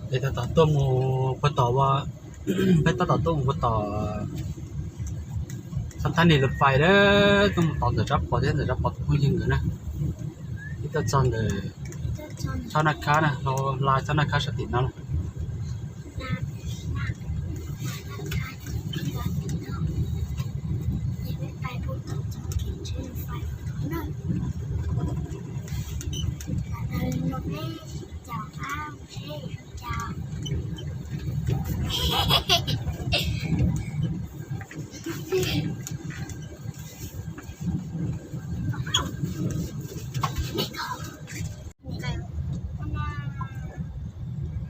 Peb tab tom tuaj mus puag tom, peb tab tom tuaj mus puag tom xab thab nis lus fais na, tuaj mus tos ntawm Tsab Pov thiab ntawm Tsab Pov tus phooj ywg nkawd na. Peb tuaj txog ntawm txoj naj khab na, hla txoj naj khab sab tim no.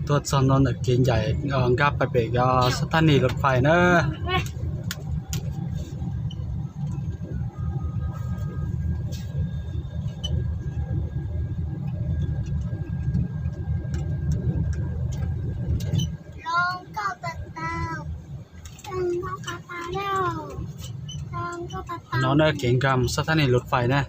Tuaj txog ntua ntawm kev ncaim nkag pais pem xab thab nis lus fais na. No na kev nkag mus xab thab nis lus fais na.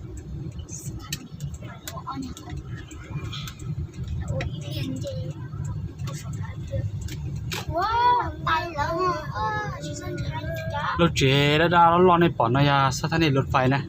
Lub tsev daj daj loj loj nej pom no yog xab thab nis lus fais na.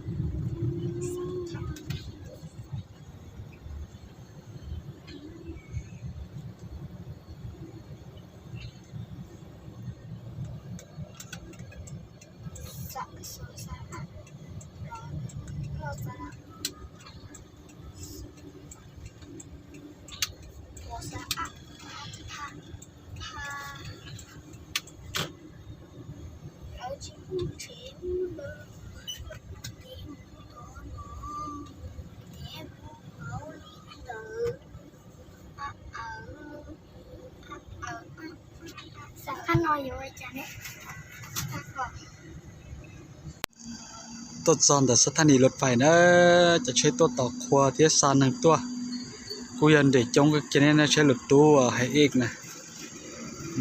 Tuaj txog ntawm xab thab nis lus fais na, cov tsheb tuaj tos qhua thiab xa neeg tuaj. Kuj yog nres coob kawg kiag ne, tsheb lus tub hais ej na.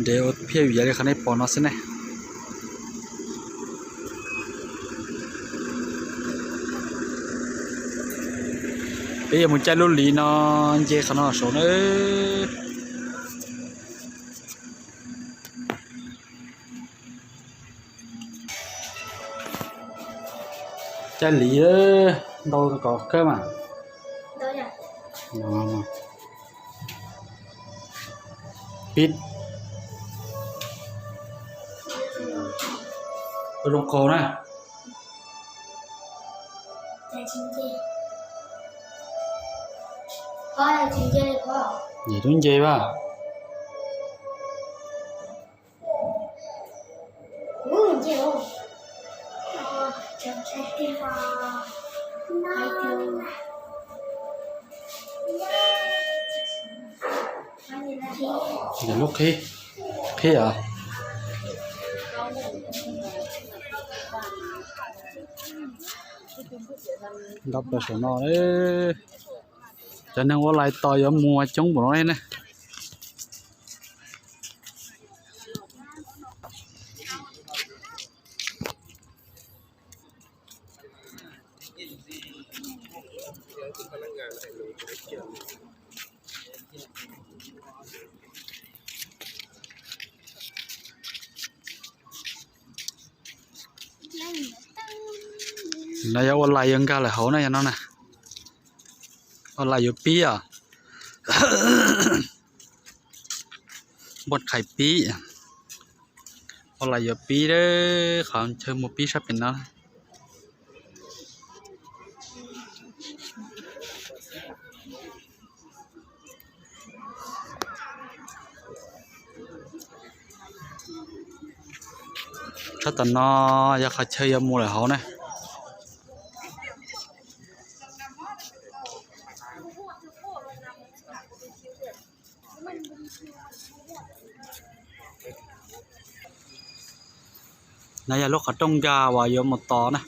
Nres ua phiaj viav li qhov nej pom no xwb ne. Peb yuav mus caij lub liv no nce qhov no saud na. Caij liv ntau kom kawg mas. Pib ua zoo qaug na. Nce lub nce vas. Lub qhib, qhib os. Nto plaws saum no, cov neeg ua lais tos yuav mus coob npaum no ne. No yog ua lais yuav nkag lawm hauv na, yog no na. Ua lais yuav pib os. Npuaj qhais pib. Ua lais yuav pib, qhov chaw mus pib sab pem no. Sab tom no yog qhov chaw yuav mus lawm hauv na. No yog lub qhov rooj nkag uas yuav mus tos na,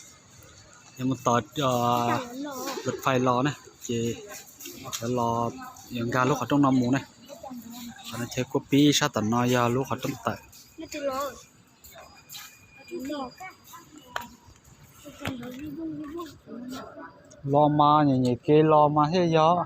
yuav mus tos lus fais los na, ces yuav los, yuav nkag lub qhov rooj no mus na. Qhov no chaw kuaj pib, sab tom no yog lub qhov rooj tawm. Los mas nyem nyem kev los mas thiaj yog.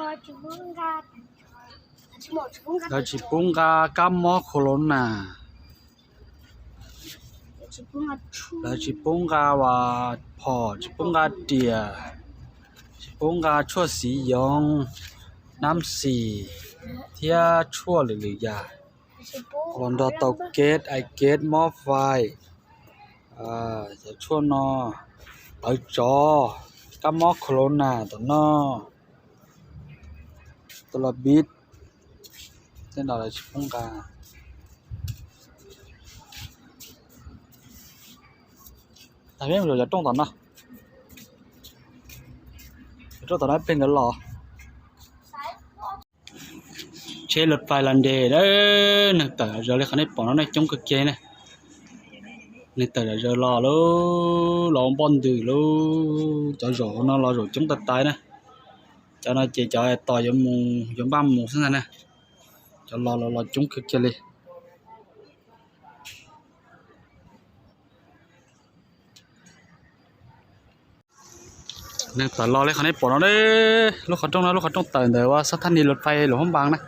Lawv tsis pub nqa kab mob corona. Lawv tsis pub nqa uas phom, tsis pub nqa riam, tsis pub nqa tshuaj xiv yoov, nab xis thiab tshuaj lwm lwm yam. Los nrog tau kev, ai kev mob fais, cov tshuaj no, tawv tsov, kab mob corona tom no, tus los bib, tej no lawv tsis pub nqa. Tag peb mus zaum cov rooj tom no, cov rooj tom no plig nkawd los. Tsheb lawv fais los nres, neeg tawm zom zaws li qhov nej pom no ne, coob kawg kiag ne. Neeg tawm zom zaws los lawm, los ua npoj ntws lawm, cov zaum no los zaum coob tas tas na. Cov no ces cov tos yuav mus, yuav npaj mus xwb ntag na. Cov los los los coob kawg kiag li. Neeg tawm los li qhov nej pom no, lub qhov rooj no, lub qhov rooj tawm ntawm ua xab thaj ni lawv fais lawm hoob npas na.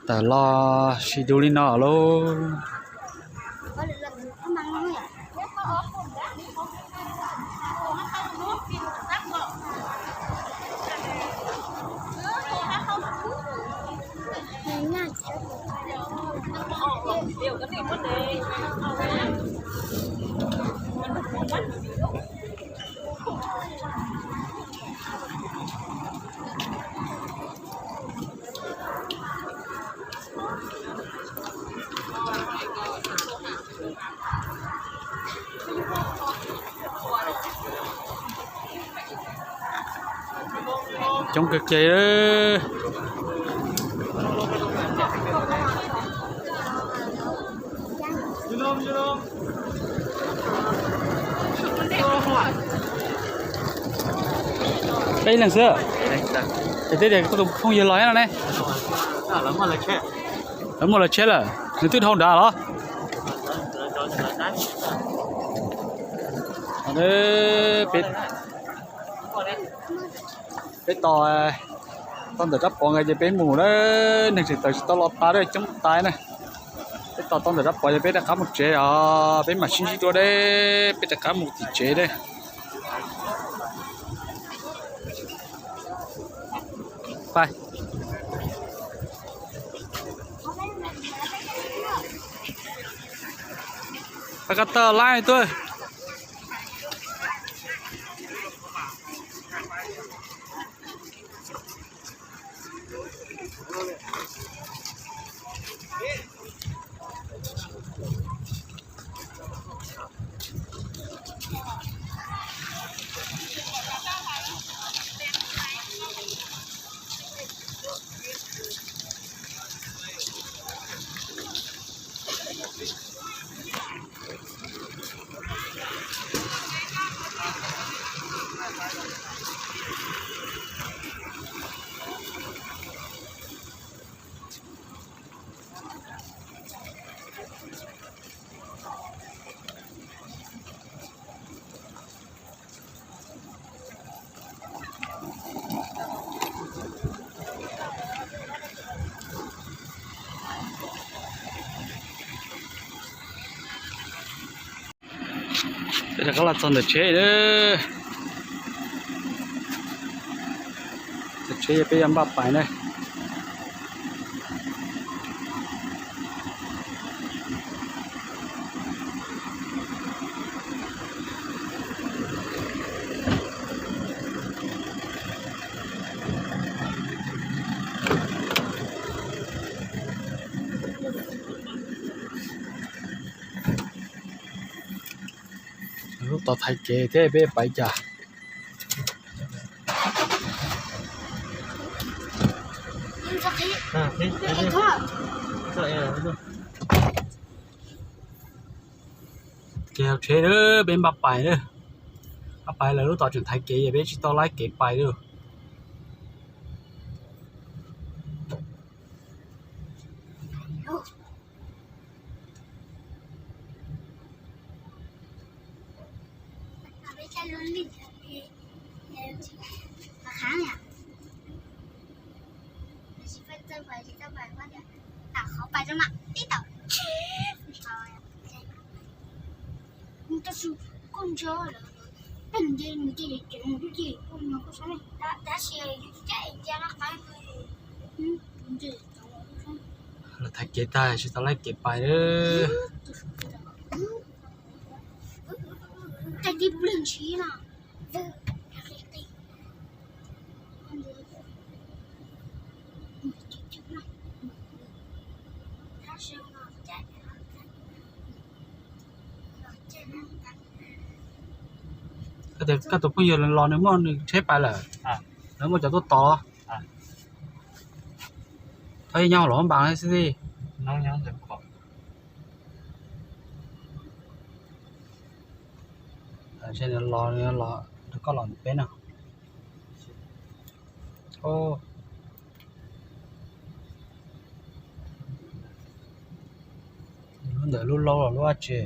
Tawm los sib dub li no lauj. Coob kawg kiag. Peb leeg xwb. Es twb tias koj tus phooj ywg los thiab no ne? Lawv muaj lawv tsheb lawm, nws twb dhau nrad los? Peb tos tau ntawm rab pov nqe ces peb mus na, neeg tseem tawm tsis tau los tas, coob tas na. Peb tos tau ntawm rab pov ces peb rov qab mus tsev os, peb mam sib ntsib dua deb, peb rov qab mus tim tsev deb. Pais. Pais koj tau laib tuaj. Peb rov qab los txog ntawm tsheb lawm. Txog tsheb peb yuav npaj pais na. Lub tod thaiv kev thiab peb pais cas. Kev hauv tsheb lawm, peb npaj pais lawm. Npaj pais lawm, lub tod tseem thaiv kev, peb tsis tau laib kev pais lawm. Tab sis koj ntshe lawv peb nce nws ces cem nws twb ces koj nyob koj sab ne, tab sis yus caj es cia laj qab nce. Los thaiv kev tag tsis tau laij kev pais lawm. Caj tib pliag ntshiv no. Koj tus phooj ywg los nws muaj nws tsheb pais lawm, lawv muaj cov tuaj tod. Thov nyob hauv los npas xwb tij. Nws los, nws los, koj los ntawm peb no. Lub ntawm lub laub los lub dab tsi?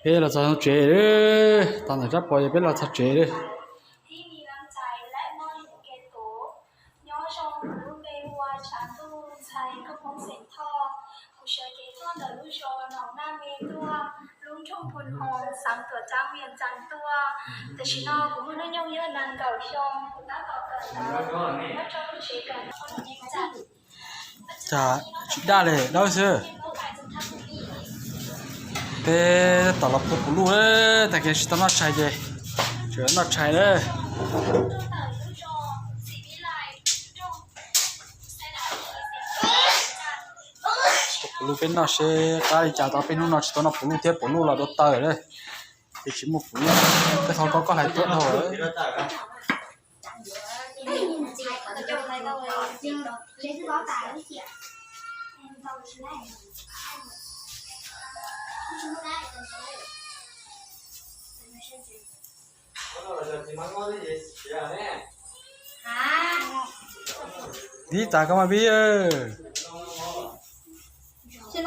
Peb los txog tsev lawm, tau ntawm tsab puas ces peb los txog tsev lawm. Nyob zoo, kuv lub npe hu ua Tshav Ntuj, ntxhais nkauj Hmoob xeem Thoj. Kuv sawv cev tuaj ntawm lub zos Noom Naj Me tuaj, lub nroog Phu Hoo, xeev Tuam Tsab, Vias Cas tuaj. Tam sim no kuv muaj hnub nyoog yog nees nkaum xyoo, kuv tab tom kawm ntawv nyob rau lub tsev kawm ntawv Phu Hoo Vias Cas. Cas tsis daj li dawb xwb. Peb tom los puv puv luj, tag kis tsis tau noj tshais ces tseem noj tshais na. Puv puv luj peb noj seb qab li cas, tau peb hnub no tsis tau noj puv luj thiab, puv luj los dua taw lawm. Ces tsis muaj puv luj, peb thov koj, koj hlais tuab dhau lawm. Vib tas koj mas vib. Peb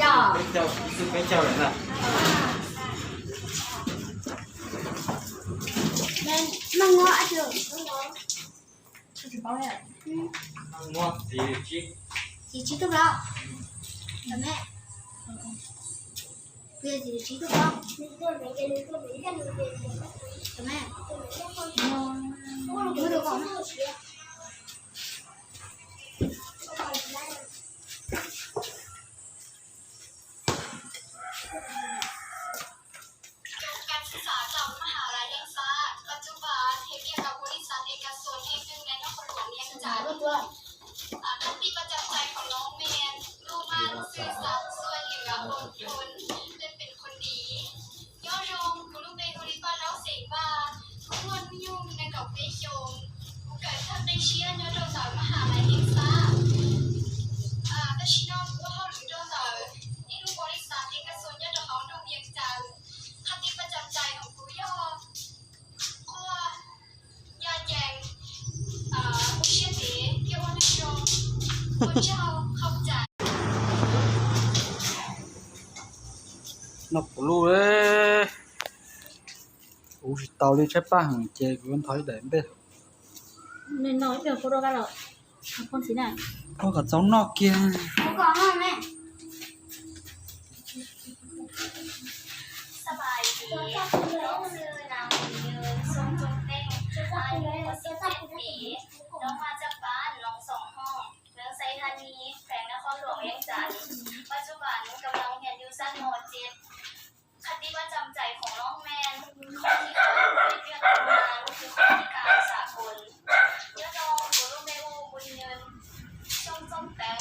caug, ib tug peb caug na. Txiv tsib tug los? Txiv tsib tug los? Trong cácศึกษาจากมหาลัยเล็กซ่า ปัจจุบันเห็นเรียกกับบริษัทเอกชนแห่งหนึ่งในนครหลวงเวียงจันทร์ อ่า คติประจำใจของน้องแมน มุ่งมั่น ซื่อสัตย์ ช่วยเหลือ อดทน และเป็นคนดี Nyob zoo, kuv lub npe hu li Paj Laub xeem Vaj, kuv muaj hnub nyoog nees nkaum peb xyoos, kuv kawm thaj qib siab nyob rau ntawm maj has lais Neej Xab. Tam sim no kuv ua hauj lwm rau ntawm ib lub npaus lis xas ej kas xos nyob rau hauv nroog Vias Cas. Qhov twg paj tsam cais hauv kuv yog quaj, ncaj ncees, ua siab ntev thiab ua neeg zoo. Ua tsaug, qhov cas. Noj puv luj, ua tsis tau li, tshaib plab heev ces kuv ntho ib daim nplej. Ua kom txaus noj kiag. สบายดี น้องชื่อนางบุญยืน ทรงจงเต็ง อายุสิบเจ็ดปี น้องมาจากบ้านหนองสองห้อง เมืองไซธานี แขวงนครหลวงเวียงจันทร์ ปัจจุบันกำลังเรียนอยู่ชั้น ม.เจ็ด คติประจำใจของน้องแมน ข้อที่เขาเรียกเรียกตำนานคือข้อที่การสากล Nyob zoo, kuv lub npe hu Npun Nywn, xyoo xyoo teev,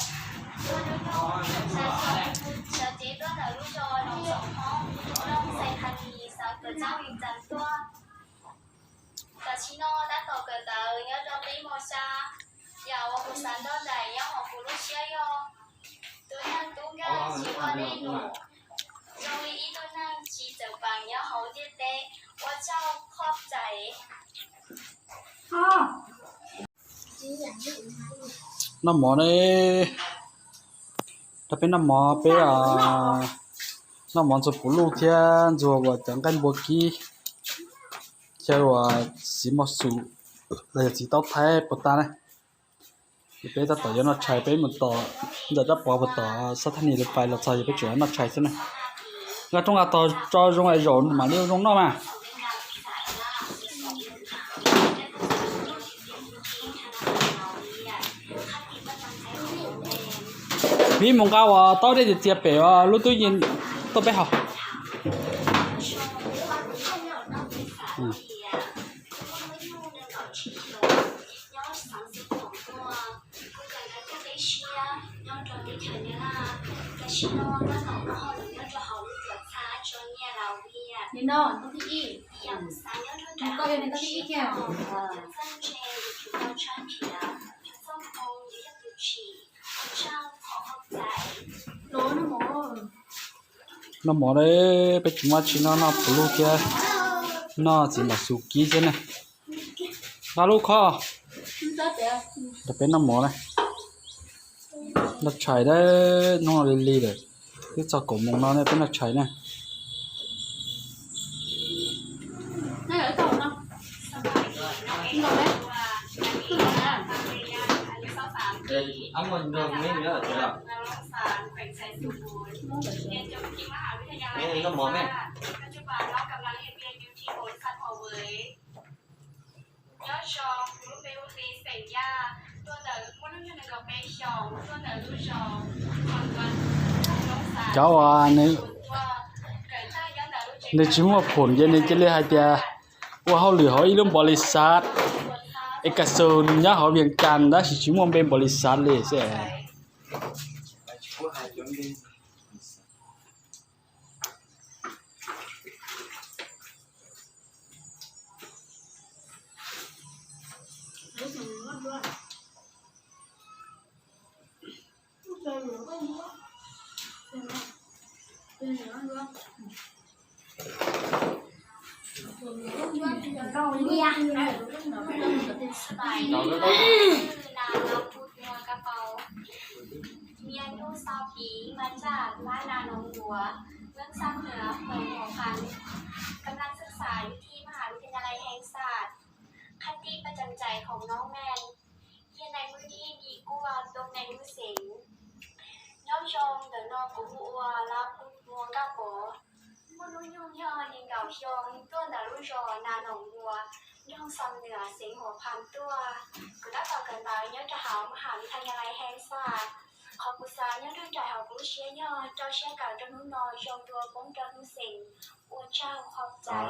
ua hnub nyoog nees nkaum xya xyoo, sawv cev tuaj ntawm lub zos Noom Xoom Hoob, nroog Xais Thas Nis, Tam sim no tab tom kawm ntawv nyob rau qib mos xya, yam uas kuv xav nrog nraim nyob hauv kuv lub siab yog tus neeg tub nkeeg tsis muaj dej num, zoo li ib tug neeg tsis txawm peem nyob hauv ntiaj teb. Ua tsaug, qhov txais. Noj mov ne, rau peb noj mov, peb noj mov ntxuag puv luj thiab ntxuag uas cov nqaij npua kib, xyaw uas txiv mos xum los yog txiv taub thaib puas tas na. Ces peb tab tom yuav noj tshais, peb mus tom ntawm rab pov puas tom sab thaj ni lawv pais los txog ces peb tseem yuav noj tshais xwb na. Nqa roob nqa tog tso zoo es zaum mam li zoo noj mas. Pib mus nqa uas taub dej tiag tiag pem lub tub yees tuaj peb haus. Nim no, koj thib ib, koj yog nim no thib ib kiag. Noj mov, noj mov, peb tsis muaj dab tsi noj, noj puv luj thiab noj txiv mos xum kib thiab ne. Nqa lub khob rau peb noj mov na. Noj tshais, hnub no lig lig lawm, twb txog kaum moos no ne, peb noj tshais na. Cov uas nws tsis muaj phom ces nws cia li hais tias ua hauj lwm hauv ib lub npaus lis xav es kas xus nyob hauv Vias Cas tab sis tsis muaj npe npaus lis xav li xwb. Nyiaj Nyuj Xau Kiv mas tsa lab na noov nkuav, nyob xab nws hwm hauv phas, kab lab xwb xas yug thij maj has vib thas nyas lais heev xas, qhab tij paj cam cais khoom noob neeg, yog neeg lub nij di kuaj tub neeg lub xeev. Nyob zoo, ntawm no kuv hu ua Lab Pub Muas Nkaj Pov, muaj hnub nyoog yog nees nkaum xyoo, tuaj ntawm lub zos Nas Noom Nkuas, nroog Xam Nuas, xeev Huas Phas tuaj. Kuv tab tom kawm ntawv nyob rau hauv maj has vib thas nyas lais heev xas. Qhov kuv xav nyob nrog nraim hauv kuv lub siab yog rau siab kawm rau hnub no zoo dua poob rau hnub xeem. Ua tsaug, qhov txais.